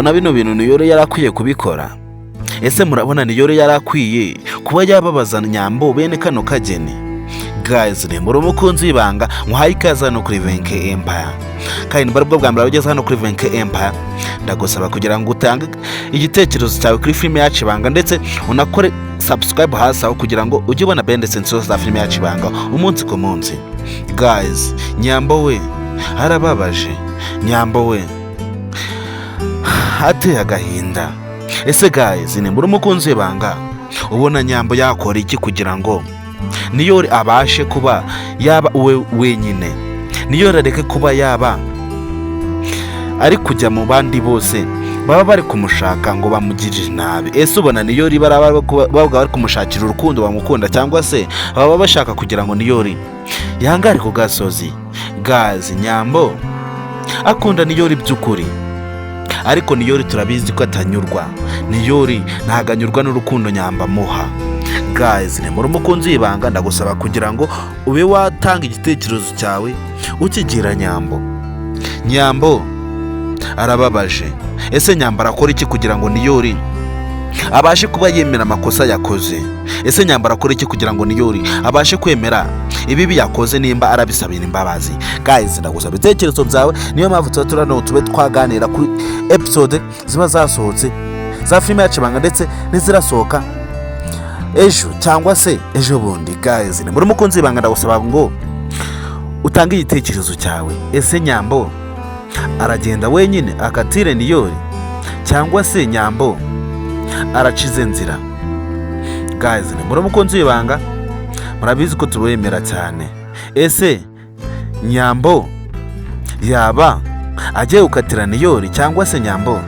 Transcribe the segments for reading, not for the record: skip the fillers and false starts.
Murabona bino bintu Niyori yarakwiye kubikora? Ese murabona Niyori yarakwiye kuba yababaza Nyambo bene kano kageni? Guys, muri umukunzi w'ibanga, muhaye ikaze hano kuri Venke Empire. Kandi niba aribwo bwa mbere ugeze hano kuri Venke Empire, ndagusaba kugira ngo utange igitekerezo cyawe kuri filime yacu Ibanga, ndetse unakore subscribe hasi aho kugira ngo ujye ubona behind the scenes zose za filime yacu Ibanga umunsi ku munsi. Guys, Nyambo we arababaje, Nyambo we ateye agahinda. Ese guys, nimba umukunzi w'ibanga, ubona Nyambo yakora iki kugira ngo Niyori abashe kuba yaba uwe wenyine, Niyori areke kuba yaba ari kujya mu bandi bose baba bari kumushaka ngo bamugirire nabi? Ese ubona Niyori baba bari kumushakira urukundo bamukunda, cyangwa se baba bashaka kugira ngo Niyori yangare ku gasozi? Guys, Nyambo akunda Niyori by'ukuri, ariko Niyori turabizi ko atanyurwa. Niyori ntabwo anyurwa n'urukundo Nyambo amuha. Guys, ni muri umukunzi w'ibanga, ndagusaba kugira ngo ube watanga igitekerezo cyawe ukigira Nyambo. Nyambo arababaje. Ese Nyambo arakora iki kugira ngo Niyori abashe kuba yemera amakosa yakoze? Ese Nyambo arakora iki kugira ngo Niyori abashe kwemera ibibi yakoze, nimba arabisabira imbabazi? Guys, ndagusaba ibitekerezo byawe. Niyo mpamvu tuba turi hano, tube twaganira kuri episode ziba zasohotse za filime yacu Ibanga, ndetse n'izirasohoka ejo cyangwa se ejo bundi. Guys, ni muri umukunzi w'ibanga, ndagusaba ngo utange igitekerezo cyawe. Ese Nyambo aragenda wenyine akatire Niyori, cyangwa se Nyambo aracize nzira? Guys, ni muri umukunzi w'ibanga, murabizi ko tubemera cyane. Ese Nyambo yaba agiye gukatira Niyori, cyangwa se Nyambo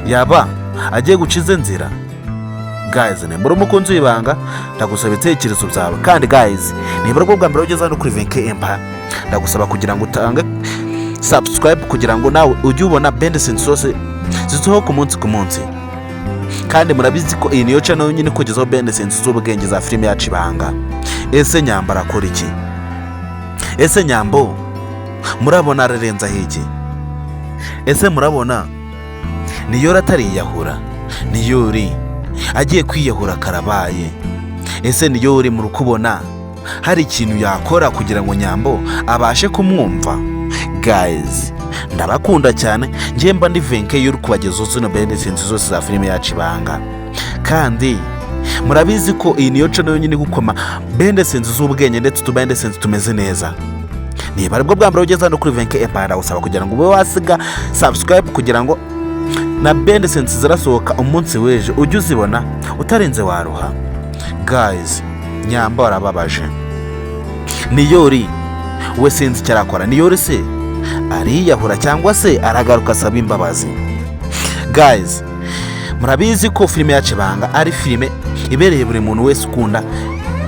yaba agiye guca ize nzira? Guys, nimba uri umukunzi w'ibanga, ndagusaba ibitekerezo byawe. Kandi guys, niba aribwo bwa mbere ugeze hano kuri Venke Empire, ndagusaba kugira ngo utange subscribe kugira ngo nawe ujye ubona behind the scenes zose zisohoka umunsi ku munsi. Kandi murabizi ko iyi niyo channel yonyine ikugezaho behind the scenes z'ubwenge za filime yacu Ibanga. Ese Nyambo arakora iki? Ese Nyambo murabona ararenzaho iki? Ese murabona Niyori atariyahura? Niyori agiye kwiyahura karabaye. Ese Niyori muri kubona hari ikintu yakora kugira ngo Nyambo abashe kumwumva? Guys, ndabakunda cyane. Njye mba ndi Venke y'uri kubagezaho zino behind the scenes zose za filime yacu Ibanga. Kandi murabizi ko iyi niyo channel yonyine gukoma behind the scenes z'ubwenge, ndetse utu behind the scenes tumeze neza. Niba aribwo bwa mbere ugeze hano kuri Venke Empire, ndagusaba kugira ngo ube wasiga subscribe kugira ngo na behind the scenes zirasohoka umunsi w'ejo ujye uzibona utarinze waruha. Guys, Nyambo arababaje. Niyori we sinzi icyo arakora. Niyori se ariyahura, cyangwa se aragaruka asaba imbabazi? Guys, murabizi ko filime yacu Ibanga ari filime ibereye buri muntu wese ukunda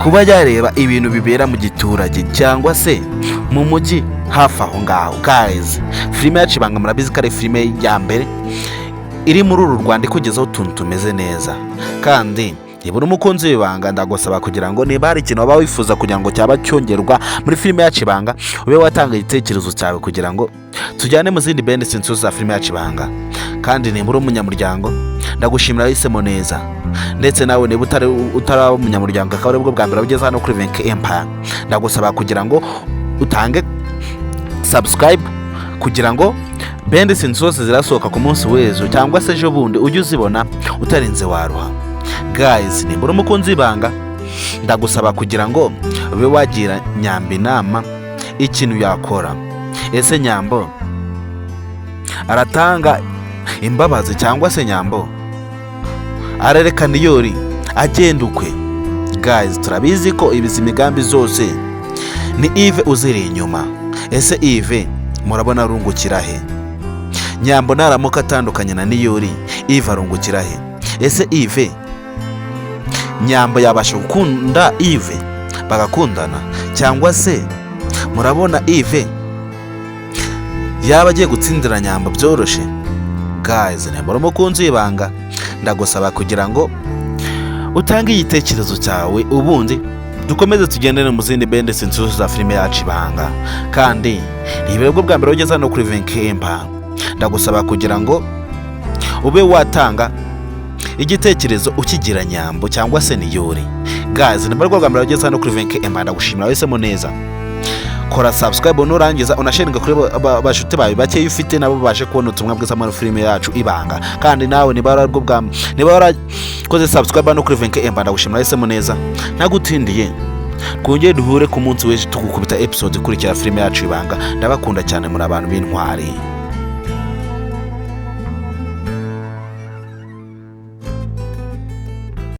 kuba yareba ibintu bibera mu giturage cyangwa se mu mujyi hafi aho ngaho. Guys, filime yacu Ibanga murabizi ko ari filime ya mbere iri muri uru Rwanda ikugezaho utuntu tumeze neza. Kandi niba uri umukunzi w'ibanga, ndagusaba kugira ngo niba hari ikintu waba wifuza kugira ngo cyaba cyongerwa muri filime yacu Ibanga, ube watanga igitekerezo cyawe kugira ngo tujyane mu zindi behind the scenes za filime yacu Ibanga. Kandi niba uri umunyamuryango, ndagushimira wahisemo neza. Ndetse nawe niba utari utaraba umunyamuryango, akaba aribwo bwa mbere ugeze hano kuri Venke Empire, ndagusaba kugira ngo utange subscribe kugira ngo behind the scenes zose zirasohoka ku munsi w'ejo cyangwa se ejo bundi ujye uzibona utarinze waruha. Guys, nimba uri umukunzi w'ibanga, ndagusaba kugira ngo ube wagira Nyambo inama ikintu yakora. Ese Nyambo aratanga imbabazi, cyangwa se Nyambo arareka Niyori agenda ukwe? Guys, turabizi ko ibizi imigambi zose ni Yves uziri inyuma. Ese Yves murabona arungukira he? Nyambo naramuka atandukanye na Niyori, Yves arungukira he? Ese Yves, Nyambo yabasha gukunda Yves bagakundana, cyangwa se murabona Yves yaba agiye gutsindira Nyambo byoroshye? Guys, nimba uri umukunzi w'ibanga, ndagusaba kugira ngo utange igitekerezo cyawe, ubundi dukomeze tugendere mu zindi behind the scenes za filime yacu Ibanga. Kandi niba aribwo bwa mbere ugeze hano kuri Venke Empire, ndagusaba kugira ngo Ube watanga igitekerezo ukigira Nyambo cyangwa se Niyori. Guys, nimba rwo bwa mbere ugeze hano kuri Venke Emba, ndagushimira wahisemo neza. Kora subscribe, nurangiza unasharinga kuri bashuti bawe bakeya ufite, nabo babashe kubona ubutumwa bwiza muri filime yacu Ibanga. Kandi nawe niba warakoze subscribe hano kuri Venke Emba, ndagushimira wahisemo neza. Ntagutindiye, twongere duhure ku munsi w'ejo tugukubita episode ikurikira filime yacu Ibanga. Ndabakunda cyane, muri abantu b'intwari.